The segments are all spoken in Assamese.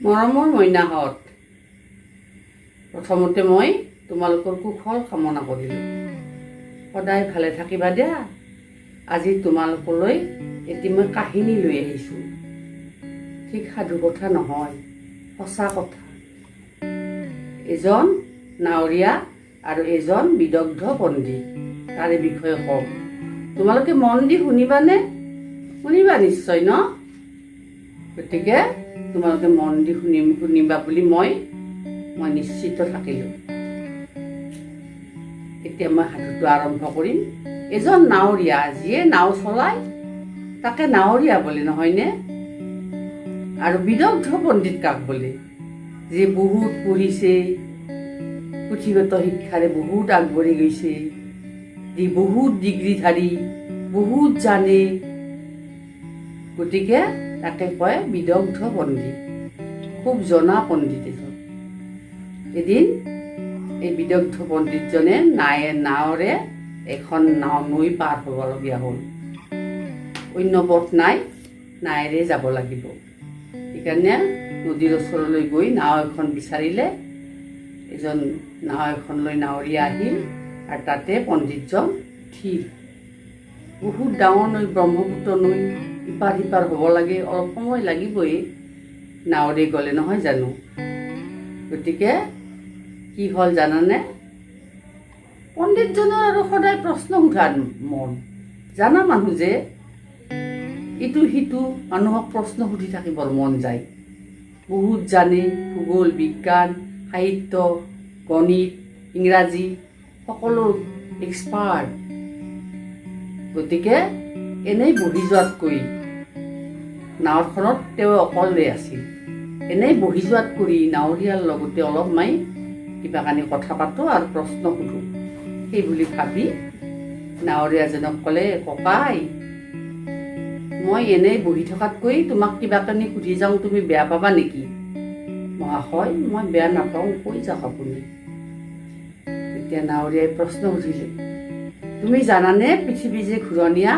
মৰমৰ মইনাহঁত, প্ৰথমতে মই তোমালোকৰ কুশল কামনা কৰিলোঁ। সদায় ভালে থাকিবা দিয়া। আজি তোমালোকলৈ এটি মই কাহিনী লৈ আহিছোঁ। ঠিক সাধু কথা নহয়, সঁচা কথা। এজন নাৱৰীয়া আৰু এজন বিদগ্ধ পণ্ডিত, তাৰে বিষয়ে কম। তোমালোকে মন দি শুনিবানে? শুনিবা নিশ্চয় ন? গতিকে তোমালোকে মন দি শুনিবা বুলি মই নিশ্চিত থাকিলোঁ। এতিয়া মই সাধুটো আৰম্ভ কৰিম। এজন নাৱৰীয়া, যিয়ে নাও চলায় তাকে নাৱৰীয়া বোলে, নহয়নে? আৰু বিদগ্ধ পণ্ডিত কাক বোলে? যি বহুত পঢ়িছে, পুথিগত শিক্ষাৰে বহুত আগবাঢ়ি গৈছে, যি বহুত ডিগ্ৰীধাৰী, বহুত জানে, গতিকে তাকে কয় বিদগ্ধ পণ্ডিত, খুব জনা পণ্ডিত এজন। এদিন এই বিদগ্ধ পণ্ডিতজনে নাৱৰে এখন নাও নৈ পাৰ হ'বলগীয়া হ'ল। অন্য পথ নাই, নাৱেৰে যাব লাগিব। সেইকাৰণে নদীৰ ওচৰলৈ গৈ নাও এখন বিচাৰিলে। এজন নাও এখন লৈ নাৱৰীয়া আহিল আৰু তাতে পণ্ডিতজন উঠিল। বহুত ডাঙৰ নৈ, ব্ৰহ্মপুত্ৰ নৈ, ইপাৰ সিপাৰ হ'ব লাগে, অলপ সময় লাগিবই নাৱৰে গ'লে, নহয় জানো? গতিকে কি হ'ল জানানে? পণ্ডিতজনৰ আৰু সদায় প্ৰশ্ন সোধাৰ মন। জানা মানুহ যে ইটো সিটো মানুহক প্ৰশ্ন সুধি থাকিবৰ মন যায়। বহুত জানে, ভূগোল, বিজ্ঞান, সাহিত্য, গণিত, ইংৰাজী সকলো এক্সপাৰ্ট। গতিকে এনেই বহি যোৱাতকৈ, নাওখনত তেওঁ অকলে আছিল, এনেই বহি যোৱাত কৰি নাৱৰীয়াৰ লগতে অলপ মই কিবা কানি কথা পাতোঁ আৰু প্ৰশ্ন সোধোঁ, সেই বুলি ভাবি নাৱৰীয়াজনক ক'লে, "ককাই, মই এনেই বহি থকাতকৈ তোমাক কিবা কানি সুধি যাওঁ, তুমি বেয়া পাবা নেকি?" "মহাশয়, মই বেয়া নাপাওঁ, কৈ যাওক আপুনি।" তেতিয়া নাৱৰীয়াই প্ৰশ্ন সুধিলে, "তুমি জানানে পৃথিৱী যে ঘূৰণীয়া,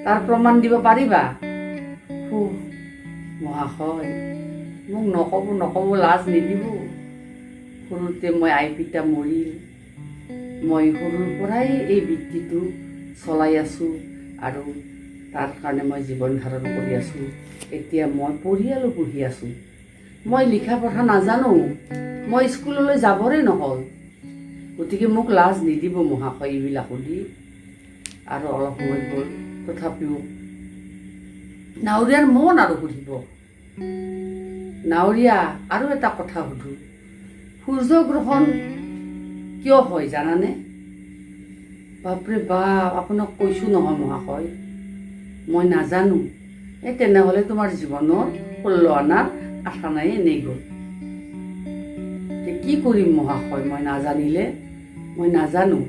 তাৰ প্ৰমাণ দিব পাৰিবা?" "মহাশয়, মোক নক'ব, নক'ব, লাজ নিদিব। সৰুতে মই আই পিতা মৰিল। মই সৰুৰ পৰাই এই বৃত্তিটো চলাই আছোঁ আৰু তাৰ কাৰণে মই জীৱন ধাৰণ কৰি আছোঁ। এতিয়া মই পৰিয়ালো পুহি আছোঁ। মই লিখা পঢ়া নাজানো, মই স্কুললৈ যাবৰে নহ'ল। গতিকে মোক লাজ নিদিব মহাশয় এইবিলাক সুধি।" আৰু অলপ সময় গ'ল, তথাপিও নাৱৰীয়াৰ মন আৰু সুধিব। "নাৱৰীয়া, আৰু এটা কথা সুধো। সূৰ্যগ্ৰহণ কিয় হয় জানানে?" "বাপৰে বাপ, আপোনাক কৈছোঁ নহয় মহাশয়, মই নাজানো।" "এই তেনেহ'লে তোমাৰ জীৱনৰ 16 অনাৰ আশা নাই, এনেই গ'ল।" "কি কৰিম মহাশয়, মই নাজানিলে? মই নাজানো।"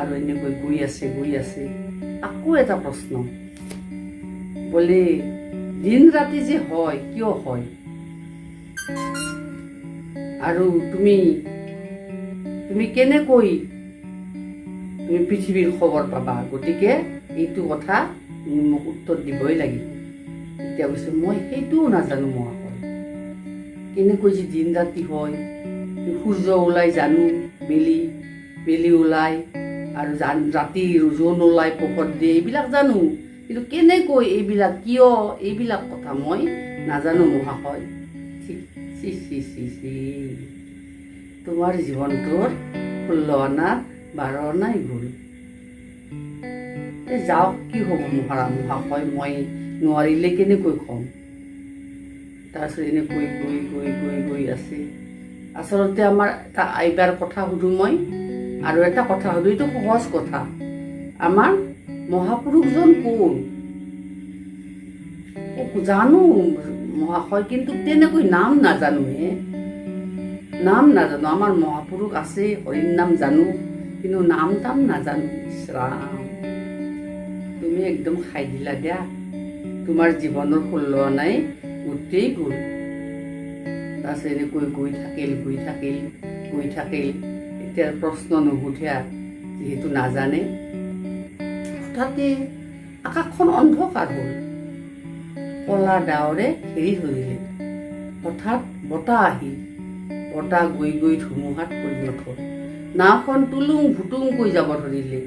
আৰু এনেকৈ গৈ আছে, গৈ আছে, আকৌ এটা প্ৰশ্ন বোলে, "দিন ৰাতি যে হয়, কিয় হয়? আৰু তুমি তুমি কেনেকৈ তুমি পৃথিৱীৰ খবৰ পাবা? গতিকে এইটো কথা তুমি মোক উত্তৰ দিবই লাগিব।" তেতিয়া কৈছে, "মই সেইটোও নাজানো মহাশয়। কেনেকৈ যে দিন ৰাতি হয়, সূৰ্য ওলাই জানো, বেলি ওলাই আৰু ৰাতি জোন ওলাই পোহৰ দিয়ে, এইবিলাক জানো। কিন্তু কেনেকৈ এইবিলাক, কিয়, এইবিলাক কথা মই নাজানো মহাশয়।" "C C C C C, তোমাৰ জীৱনটোৰ 16 অনা 12 অনাই গ'ল। এই যাওক, কি হ'ব মহাশয়, মই নোৱাৰিলে কেনেকৈ ক'ম?" তাৰপিছত এনেকৈ গৈ গৈ গৈ গৈ আছে। আচলতে আমাৰ এটা এইবাৰ কথা সুধো মই, আৰু এটা কথা সুধো, এইটো সহজ কথা। আমাৰ মহাপুৰুষজন কোন? "অ, জানো মহাশয়, কিন্তু তেনেকৈ নাম নাজানো হে, নাম নাজানো। আমাৰ মহাপুৰুষ আছে, হৰিৰ নাম জানো, কিন্তু নাম তাম নাজানো।" ইছ ৰাম, তুমি একদম খাই দিলা দিয়া। তোমাৰ জীৱনৰ 16 অনাই গোটেই গ'ল। তাৰপিছত এনেকৈ গৈ থাকিল, গৈ থাকিল, গৈ থাকিল। এতিয়া প্ৰশ্ন নুসুধে আৰু, যিহেতু নাজানে। হঠাতে আকাশখন অন্ধকাৰ হ'ল। ক'লা ডাৱৰে ঘেৰি ধৰিলে। হঠাৎ বতাহ আহিল। বতাহ গৈ গৈ ধুমুহাত পৰিণত হ'ল। নাওখন টুলুং ভুটুংকৈ যাব ধৰিলে।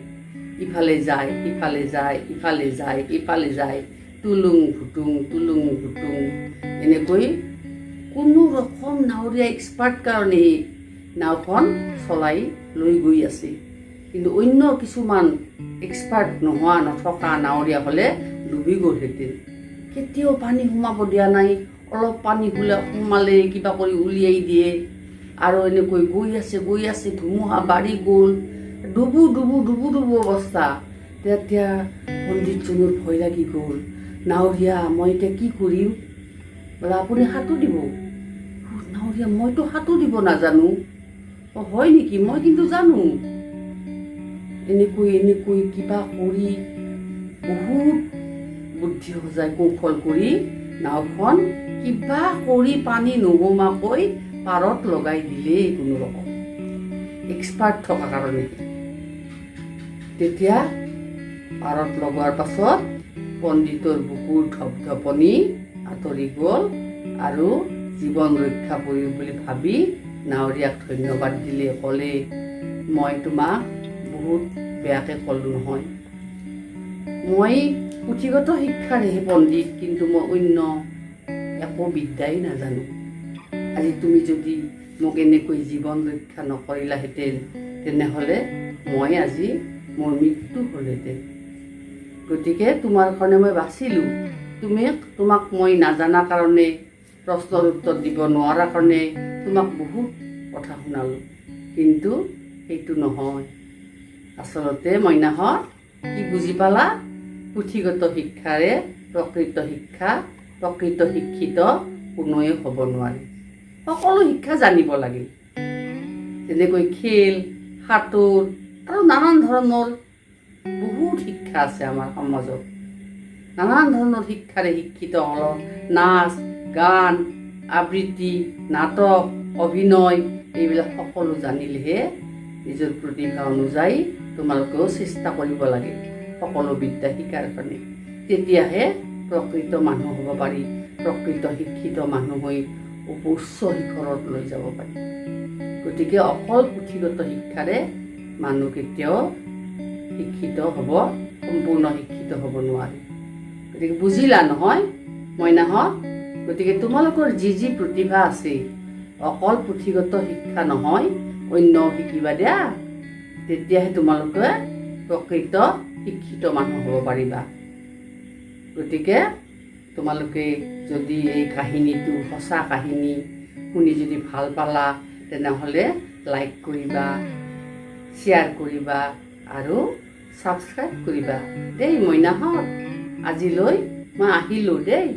ইফালে যায়, সিফালে যায়, ইফালে যায়, সিফালে যায়, টুলুং ভুটুং, টুলুং ভুটুং এনেকৈ। কোনো ৰকম নাৱৰীয়া এক্সপাৰ্ট কাৰণেহে নাওখন চলাই লৈ গৈ আছে। কিন্তু অন্য কিছুমান এক্সপাৰ্ট নোহোৱা নথকা নাৱৰীয়া হ'লে ডুবি গ'লহেঁতেন। কেতিয়াও পানী সোমাব দিয়া নাই। অলপ পানী সোমালে কিবা কৰি উলিয়াই দিয়ে আৰু এনেকৈ গৈ আছে, গৈ আছে। ধুমুহা বাঢ়ি গ'ল। ডুবু ডুবু ডুবু ডুবু অৱস্থা। তেতিয়া পণ্ডিতজনৰ ভয় লাগি গ'ল। "নাৱৰীয়া, মই এতিয়া কি কৰিম?" বোলে, "আপুনি সাঁতোৰ দিব।" "নাৱৰীয়া, মইতো সাঁতোৰ দিব নাজানো।" "অ, হয় নেকি? মই কিন্তু জানো।" এনেকৈ এনেকৈ কিবা কৰি বহুত বুদ্ধি সজাই, কৌশল কৰি নাওখন কিবা কৰি পানী নোসোমোৱাকৈ পাৰত লগাই দিলেই কোনো ৰকম, এক্সপাৰ্ট থকা কাৰণে। তেতিয়া পাৰত লগোৱাৰ পাছত পণ্ডিতৰ বুকুৰ ধপধপনি আঁতৰি গ'ল আৰু জীৱন ৰক্ষা পৰিল বুলি ভাবি নাৱৰীয়াক ধন্যবাদ দিলে। ক'লে, "মই তোমাক বহুত বেয়াকৈ ক'লোঁ নহয়। মই পুথিগত শিক্ষাৰেহে পণ্ডিত, কিন্তু মই অন্য একো বিদ্যাই নাজানো। আজি তুমি যদি মোক এনেকৈ জীৱন ৰক্ষা নকৰিলাহেঁতেন, তেনেহ'লে মই আজি মোৰ মৃত্যু হ'লহেঁতেন। গতিকে তোমাৰ কাৰণে মই বাচিলোঁ। তোমাক মই নাজানা কাৰণে, প্ৰশ্নৰ উত্তৰ দিব নোৱাৰাৰ কাৰণে তোমাক বহুত কথা শুনালোঁ। কিন্তু সেইটো নহয় আচলতে।" মইনাহঁত, কি বুজি পালা? পুথিগত শিক্ষাৰে প্ৰকৃত শিক্ষা, প্ৰকৃত শিক্ষিত কোনোৱে হ'ব নোৱাৰে। সকলো শিক্ষা জানিব লাগে, যেনেকৈ খেল, সাঁতোৰ আৰু নানান ধৰণৰ বহুত শিক্ষা আছে আমাৰ সমাজত। নানান ধৰণৰ শিক্ষাৰে শিক্ষিত হ'ল। নাচ, গান, আবৃত্তি, নাটক, অভিনয়, এইবিলাক সকলো জানিলেহে নিজৰ প্ৰতিভা অনুযায়ী তোমালোকেও চেষ্টা কৰিব লাগে সকলো বিদ্যা শিকাৰ কাৰণে। তেতিয়াহে প্ৰকৃত মানুহ হ'ব পাৰি, প্ৰকৃত শিক্ষিত মানুহ হৈ উচ্চ শিখৰত লৈ যাব পাৰি। গতিকে অকল পুথিগত শিক্ষাৰে মানুহ কেতিয়াও শিক্ষিত হ'ব, সম্পূৰ্ণ শিক্ষিত হ'ব নোৱাৰে। গতিকে বুজিলা নহয় মইনাহঁত? গতিকে তোমালোকৰ যি যি প্ৰতিভা আছে, অকল পুথিগত শিক্ষা নহয়, অন্য শিকিবা দিয়া। তেতিয়াহে তোমালোকে প্ৰকৃত শিক্ষিত মানুহ হ'ব পাৰিবা। গতিকে তোমালোকে যদি এই কাহিনীটো, সঁচা কাহিনী শুনি যদি ভাল পালা, তেনেহ'লে লাইক কৰিবা, শ্বেয়াৰ কৰিবা আৰু ছাবস্ক্ৰাইব কৰিবা দেই। মইনাহঁত, আজিলৈ মই আহিলোঁ দেই।